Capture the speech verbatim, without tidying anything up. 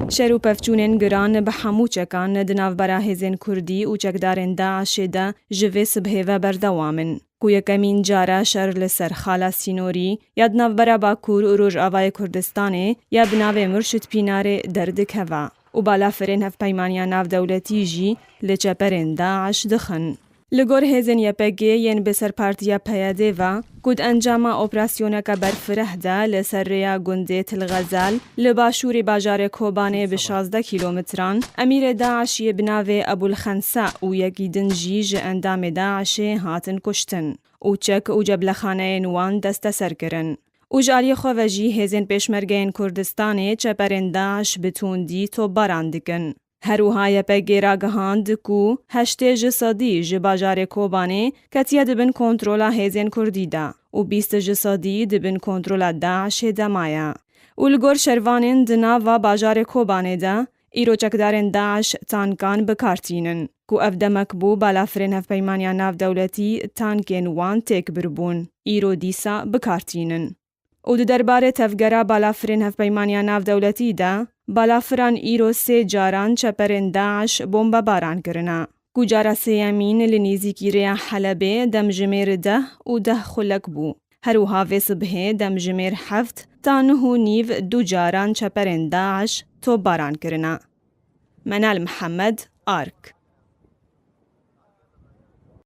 Şer û pevçûnên giran bi hemû çekan di navbera hêzên Kurdî û çekdarên DAIŞê de ji vê sibhê ve berdewam in, ku yekemîn cara şer li ser xala sînorî ya di navbera Bakur û Rojavayê Kurdistanê ya bi navê Murşid Pînarê derdikeve û balafirên hevpeymaniya navdewletî jî li çeperên DAIŞ dixin. Li gor hêzên Y P G yên bi ser partiya P Y D ve, ku di encama operasyoneke berfireh de li ser rêya gundê Til Xezal li başûrê bajarê Kobanê bi şazdeh kîlometran, emîrê DAIŞ yê bi navê Ebul Xensa û yekî din jî ji endamê DAIŞê hatin kuştin û çek û ceblexaneyên wan desteser kirin. Û ji aliyê xwe ve jî hêzên pêşmergeyên Kurdistanê çeperên DAIŞ bi tundî topbaran dikin. Her wiha Y P G ragihand ku heştê ji sedî ji bajarê Kobanê ketiye di bin kontrola hêzên Kurdî de û bîst ji sedî di bin kontrola DAIŞê de maye. Û li gor şervanên di nava bajarê Kobanê de, îro çekdarên DAIŞ tankan bi kar tînin, ku ev demek bû balafirên hevpeymaniya navdewletî tankên wan têk biribûn, îro dîsa bi kar tînin. Û di derbarê tevgera balafirên hevpeymaniya navdewletî de, balafiran îro sê caran çeperên DAIŞ bombebaran kirine, ku cara sêyemîn li nêzîkî rêya Helebê demjimêr deh û deh xulek bû. Her wiha vê sibhê demjimêr heft ta neh û nîv du caran çeperên DAIŞ topbaran kirine. Menal Mihemed, Ark.